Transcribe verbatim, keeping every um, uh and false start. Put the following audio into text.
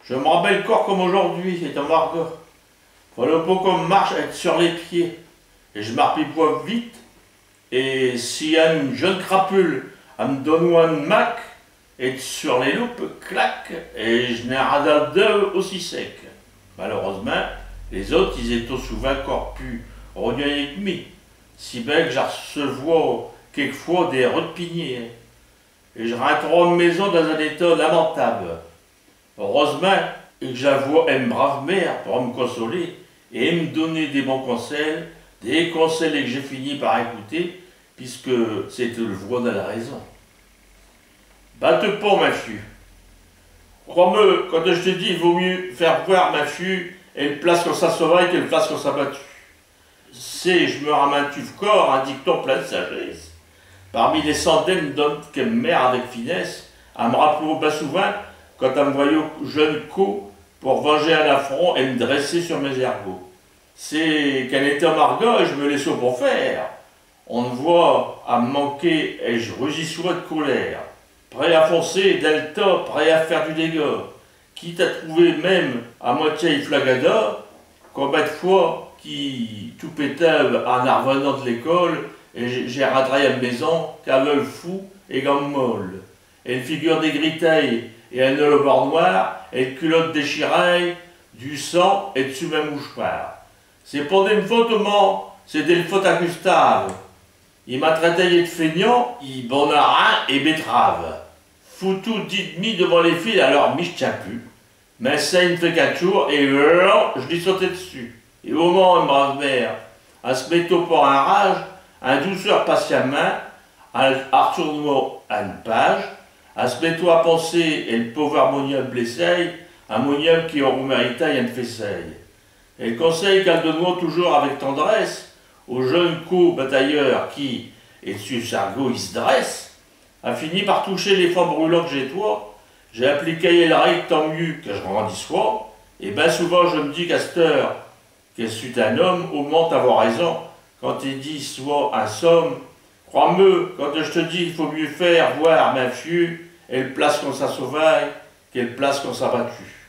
Je m'rappelle cor comme aujourd'hui, étant margat. Fallot pas qu'in marche ête sur les pieds. Et je m'arpis pas vite. Et si un jeune crapule, in m'donne un mac, ête sur les loupes, clac, et je n'in radale deux aussi sec. Malheureusement, les autes, is étottent souvint cor pus rognés que mi, si bien que j'arcevos quéquefos des rudes pigners. Et je rintros à m'maison dins un état lamentable. Heureus'mint que j'avos em brave mère pour m'consoler et m'donner des bons conseils, des conseils que j'ai fini par écouter, puisque ch'étot l'voix d'el raison. Bats-te pas, min fiu. Crois-me, quand j'te dis, i vaut miux faire voir, min fiu, el place qu'on s'a sauvée que el place qu'on s'a battue. Ch'est, je m'ramintue cor, un dicton plein d'sagesse. Parmi les centaines d'hontes qu'em mère avec finesse, in m'rappelot bin souvint, quand in m'voyot jeune co, pour venger un affront et m'dresser sur mes ergots. Ch'est qu'in étant margat, je m'laichos pas faire. Eune voix in m'manquot et je rugiss'ros d'colère. Prêt à foncer dins l'tas, prêt à faire du dégât, quitte à trouver même à moitié flagada, combin d'fos qui tout pétave in arvenant d'l'école, et j'ai, j'ai rintré à m'maison, caveu fou et gambe molle, el figure dégritée et un holobar noir, el culotte déchirée, du sang et d'sus min mouchoir. Ch'est pas d'em faute, man, ch'est d'el faute à Gustave. I m'a traité d'feignant, i bonnard et bétrave. Foutu dit d'mi devant les filles, alors mi j'tiens pus. Min sein i m'fait qu'un tour, et vlan, j'li saute d'sus. Et au moins, em brave mère, in s'mettot pas in rage, in douceur patiemint, in artournot eune page, in s'mettot à pinser el pauvre monial blessé, un monial qui arot mérité eune fessée. El conseil qu'al donnot toujours avec tendresse au jeune co batailleur qui, d'sus s'ergot, i s'dresse, a fini par toucher les fonds brûlants que j'étottos. J'ai appliqué el règle tant miux que j'grandissos, et bin souvint je m'dis qu'à ch't'heure que j'sus un homme, au moins t'avos raison quand i dit soit un somme. Crois-me, quand j'te dis qu'i vaut miux faire voir, min fiu, el place qu'on s'a sauvée que el place qu'on s'a battue.